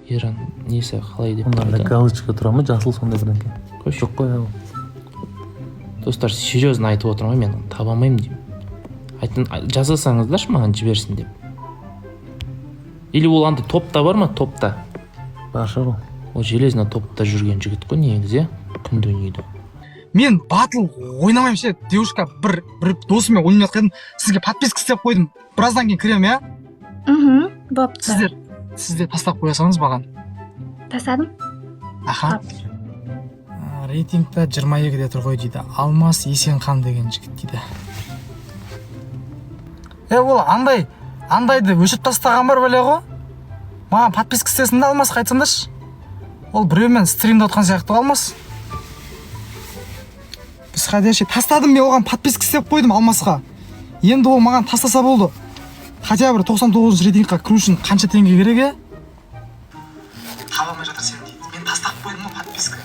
Иран несі қалай деп Онда тұрды? Галочка тұра ма, жасыл сондай бірдеңке? Қойшы. Жоқ қой ол. Достар, серьезно айтып отырмын ғой, мен оны таба алмаймын деймін. Айтын, жаза салыңыздаршы маған, жіберсін деп. Или ол андай топта бар ма, топта? Бар шығар ол. Ол железно топта жүрген жігіт қой негізі, иә, күнде ойнайды. Мен батл ойнамаймын ше, девушка. Бір досыммен ойнап жатқан едім, сізге подписка істеп қойдым, біраздан кейін кіремін, иә? Мхм, бопты. Сіздер тастап қоя салыңыз маған. Тастадым. Аха. Рейтингта 22-де тұр ғой дейді, Алмас Есенхан деген жігіт дейді. Е, ол андайды өшіріп тастаған бар бәле ғой. Маған подписка істесін да, Алмасқа айтсаңдаршы. Ол біреумен стримде отқан сияқты ғой. Алмас бесходящий тастадым. Мен оған подписка істеп қойдым, Алмасқа. Енді ол маған тастаса болды. Хотя бы 99-рейтингқа кіру үшін қанша теңге керек, е? Таба алмай жатыр сені дейді. Мен тастап қойдым ғой подписка.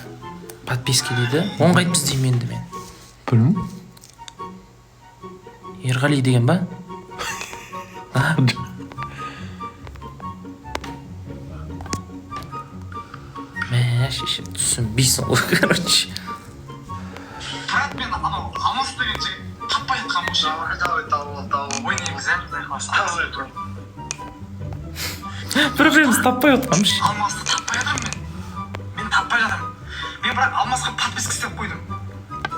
Подписка дейді, оны қайтып іздеймін енді мен? Білмеймін. Ерғали деген ба? А? Мә, шеше, түсінбейсің ғой, короче. Брат, мен анау Алмас деген жігіт таппай жатқан ғой ше. Ойнаймыз, иә? бір бірімізді таппай отқанбыз. Алмасты таппай жатырмын мен. Мен таппай жатырмын мен, бірақ Алмасқа подписка істеп қойдым.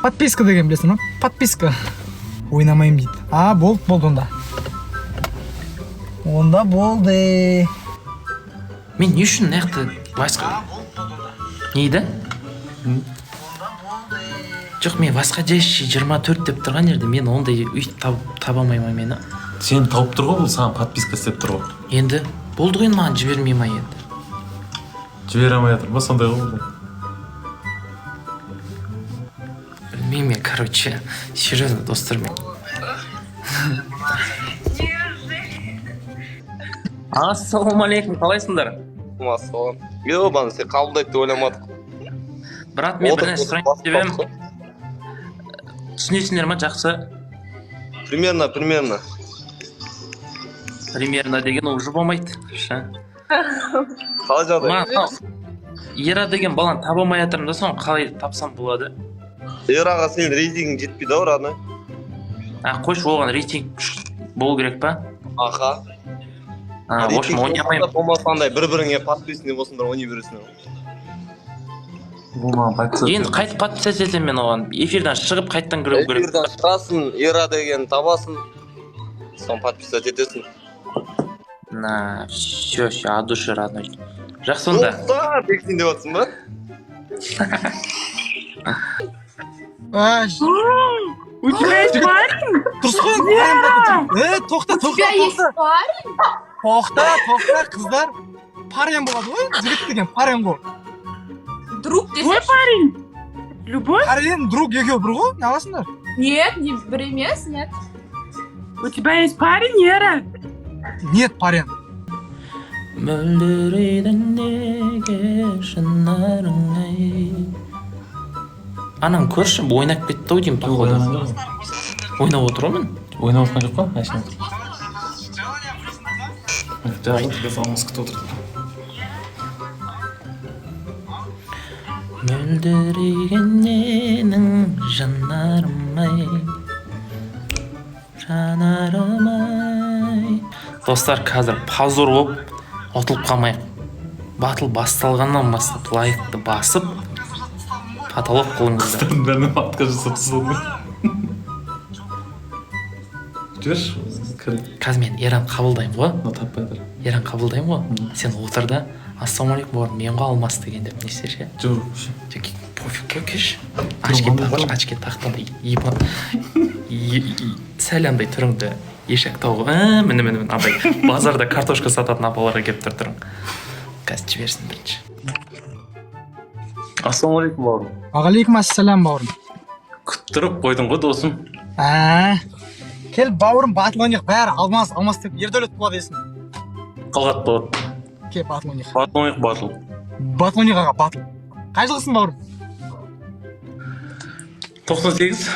Подписка деген білесің ба? Подписка. Ойнамаймын дейді. А, болды, болды онда, онда болды. Мен не үшін мына жақта басқа А, болды, болды онда. Не дейді? Онда болды. Жоқ, мен восходящий 24 деп тұрған жерде мен ондай өйтіп таба алмаймын мені. Сені тауып тұр ғой бұл, саған подписка істеп тұр ғой. Енді болды ғой, енді маған жібермей ма енді? Жібере алмай жатыр ма, сондай ғой бұл. Білмеймін мен, короче, серьезно, достар, мен. Ассалаумағалейкум, қалайсыңдар? Ассалам. Ебан, сен қабылдайды деп ойламадық. Брат, мен бір Отырып, нәрсе отырып сұрайын басып деп едім. қалдық қой. Түсінесіңдер ма жақсы? Примерно, примерно. Примерно деген уже болмайды ша. Қалай жағдай? Маған мынау Ера деген баланы таба алмай жатырмын да, соны қалай тапсам болады? Ераға сенің рейтингің жетпейді ау, родной. А, қойшы, оған рейтинг болу керек па? Аха. А, в общем, ойнай алмаймын. Болмаса андай бір біріңе подписанный болсыңдар, ойнай бересіңдер. Бұл маған подписаться. Енді қайтып подписаться етемін мен оған, эфирден шығып қайтадан кіру керек. Эфирден шығасың, Ера деген табасың, соны подписать етесің. На, все, все, от души, родной, жақсы онда. Достар, бексің деп жатсың ба? Ай. У тебя есть парень? Дұрыс қой енді. Е, тоқта, У тоқта, тебя есть тоқта. парень? Тоқта, тоқта, қыздар. Парень болады ғой, жігіт деген парень ғой. Друг Твой десеңші. парень? Любовь? Парень, друг екеуі бір ғой, не аласыңдар? Нет, не бір емес, нет. У тебя есть парень, Ера? Нет, парень. Мөлдірейді неге жанарың, ай? Ананы көрші, ойнап кетті ау деймін, походу. Ойнап отыр ғой міне. Ойнап отқан жоқ қой, әшейін отыр. Жазып, біз Алмас күтіп отыр. Мөлдіреген ненің жанарым ай, жанарым ай. Достар, қазір позор болып ұтылып қалмайық. Батыл басталғаннан бастап лайкты басып, потолок қылыңыздар. Қыздардың бәріне отказ жасап тастадым. Жіберші, кір. Қазір мен Эран қабылдаймын ғой. Мына таппай жатыр. Эран қабылдаймын ғой, сен отыр да, «Ассалаумағалейкум, бауырым, мен ғой Алмас» деген деп не істе ше. Жоқ. Жоқ, пофиг қой, кеш очки тақ, очки тақ та, андай ебан сәл андай түріңді ешектау ғой. Ә, міне, міне, міне, андай базарда картошка сататын апаларға келіп тұр түрің. Қазір жіберсін бірінші. Ассалаумағалейкум, бауырым. Уағалейкум ассалам, бауырым. Күттіріп қойдың ғой, досым. Ә, кел, бауырым, батыл ойнайық. Бәрі Алмас, Алмас деп, Ердәулет болады есім. Талғат болады. Кел, батыл ойнайық. Батыл ойнайық, батыл. Батыл ойнайық, аға, батыл. Қай жылғысың, бауырым? 98.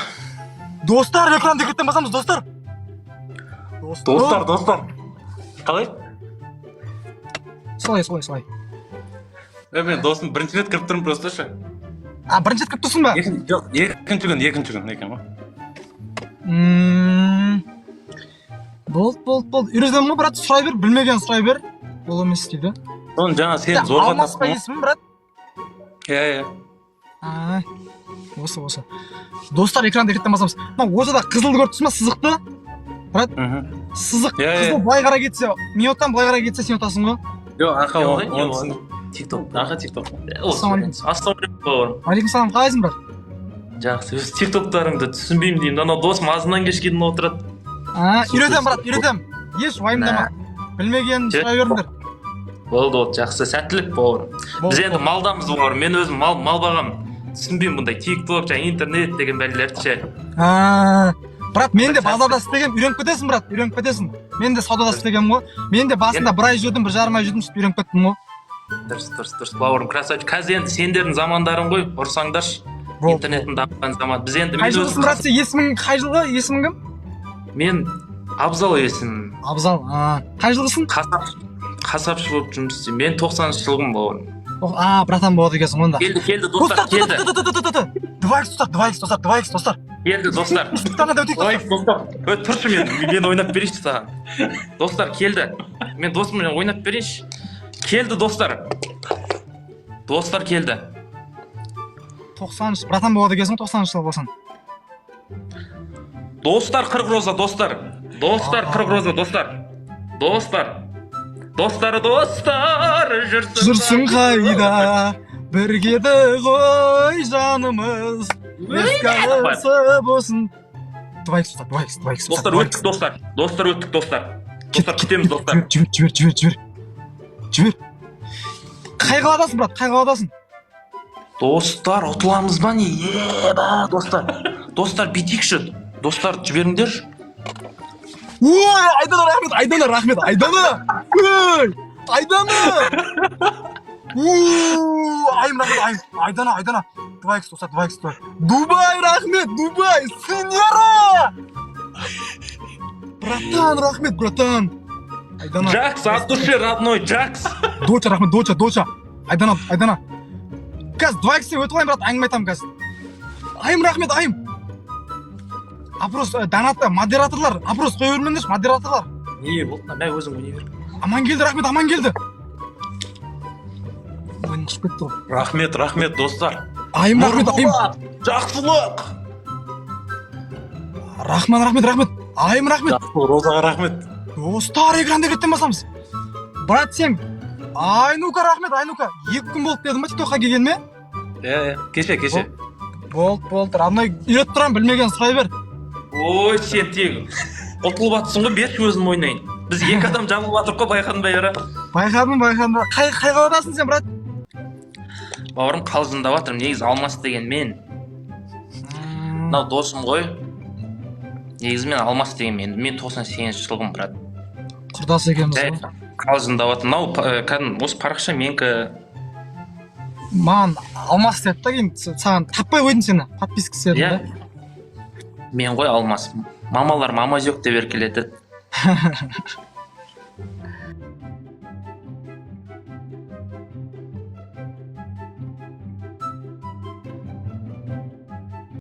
Достар, экранды кілттен басамыз, достар. Достар, достар, қалай? Солай, солай, солай. Е, мен, досым, бірінші рет кіріп тұрмын просто ше. А, бірінші рет кіріп тұрсың ба? Екінші, жоқ, екінші күн, екінші күн екен ғой. Болды, болды, болды, үйретемін ғой, брат, сұрай бер, білмеген сұрай бер. Ол емес дейді. Соны жаңа сен зорға Алмас па таптым ғой. Есімің, брат? Иә. А, осы достар, экранды реттен басамыз. Мына ортада қызылды көріп тұрсың ба, сызықты? Сызық. Иә, иә. Қызыл былай қарай кетсе, мен ұтамын, былай қарай кетсе, сен ұтасың ғой. Жоқ, ақа, Не оны болды, не оны болды? түсіндім. Тикток. Ақа, тикток. Ассалаумағалейкум. Ассалаумағалейкум, бауырым. Алейкум салам, қалайсың, брат? Жақсы. Өз тиктоктарыңды түсінбеймін деймін. Анау досым азаннан кешке дейін отырады. А, үйретемін, брат, үйретемін, еш уайымдама, білмегенін сұрай беріңдер. Болды, болды, жақсы, сәттілік, бауырым. Болды, Біз енді малдамыз, бауырым. Мен өзім мал бағамын. Түсінбеймін бұндай тикток жаңа интернет деген бәлелерді ше. А, брат, мен де базарда істегенмін, үйреніп кетесің, брат, үйреніп кетесің. Мен де саудада істегенмін ғой. Мен де басында бір ай жүрдім, 1,5 ай жүрдім, сөйтіп үйреніп кеттім ғой. Дұрыс, дұрыс, дұрыс, бауырым, красавчик. Қазір енді сендердің замандарың ғой, ұрсаңдаршы. Болды. Интернеттің дамыған заман. Біз енді Қай мен жылғысың, өзім брат, сен? Есімің қай жылғы, есімің кім? Мен Абзал есімім. Абзал. А, қай жылғысың? Қасапшы болып жұмыс істеймін. Мен 90-жылғымын, бауырым. А, братан болады екенсің онда. Келді, келді, достар, келді. 2 икс, достар, 2 икс, достар, 2 икс, достар. Келді, достар. Тана да өтейік, достар. Ой, тұршы, мен ойнап берейінші саған. Достар, келді. Мен досыммен ойнап берейінші. Келді, достар. Достар, келді. 90-шы, братан болады екенсің ғой, 90-жыл болсаң. Достар, 40 роза, достар. Достар, 40 роза, достар. Достар. Достар, достар, жүрсің. Жүрсің қайда, бірге еді ғой жанымыз, еске алысы болсын. 2 икс, достар, 2 икс, 2 икс. Достар, өттік, достар. Достар, өттік, достар. Достар, күтеміз, достар. Жібер, жібер, жібер, жібер, жібер. Қай қаладасың, брат, қай қаладасың? Достар, ұтыламыз ба, не? Еба, достар. Достар, бүйтейікші. Достар, жіберіңдерші. Ой, Айдана, рахмет, Айдана, рахмет, Айдана! Ой, Айдана! У, айым, рахмет, айым, Айдана, Айдана. 2 икс, достар, 2 икс. Дубай, рахмет, Дубай, сеньора! Братан, рахмет, братан. Айдана. Джакс, от души, родной, Джакс. Доча, рахмет, доча, доча. Айдана, Айдана. Қазір 2 икстен өтіп алайын, брат, әңгіме айтамын қазір. Айым, рахмет, айым. Опрос, донат, модераторлар, опрос қоя бермеңдерші, модераторлар. Не болды? Мә, өзің ойнай бер. Амангелді, рахмет, Амангелді. Ойын ұшып кетті ғой. Рахмет, рахмет, достар. Айым, рахмет, айым. Жақсылық. Рахман, рахмет, рахмет. Айым, рахмет. Жақсылық, Розаға рахмет. Достар, экранды реттен басамыз. Брат, сен, Айнука, рахмет, Айнука. 2 күн болды дедім ба тиктокқа келгеніме? Иә, кеше, кеше. Болды, болды, родной, үйретіп тұрамын, білмеген сұрай бер. Ой, сен тек ұтылып жатсың ғой, берші, өзім ойнайын. Біз екі адам жабылып жатырмық қой, байқадың ба, Ера? Байқадым, байқадым. Қай қаладасың сен, брат? Бауырым, қалжыңдап жатырмын. Негізі Алмас деген мен. Мынау досым ғой. Негізі мен Алмас деген мен. Мен 98-жылғымын, брат. Құрдас екенбіз Жай ғой. қалжыңдап жатырмын. Мынау кәдімгі осы парақша менікі. Маған Алмас деді да, кейін саған таппай қойдым сені. Подписка істедім Иә. да. Мен ғой Алмас. Мамалар мамазек деп еркелетеді.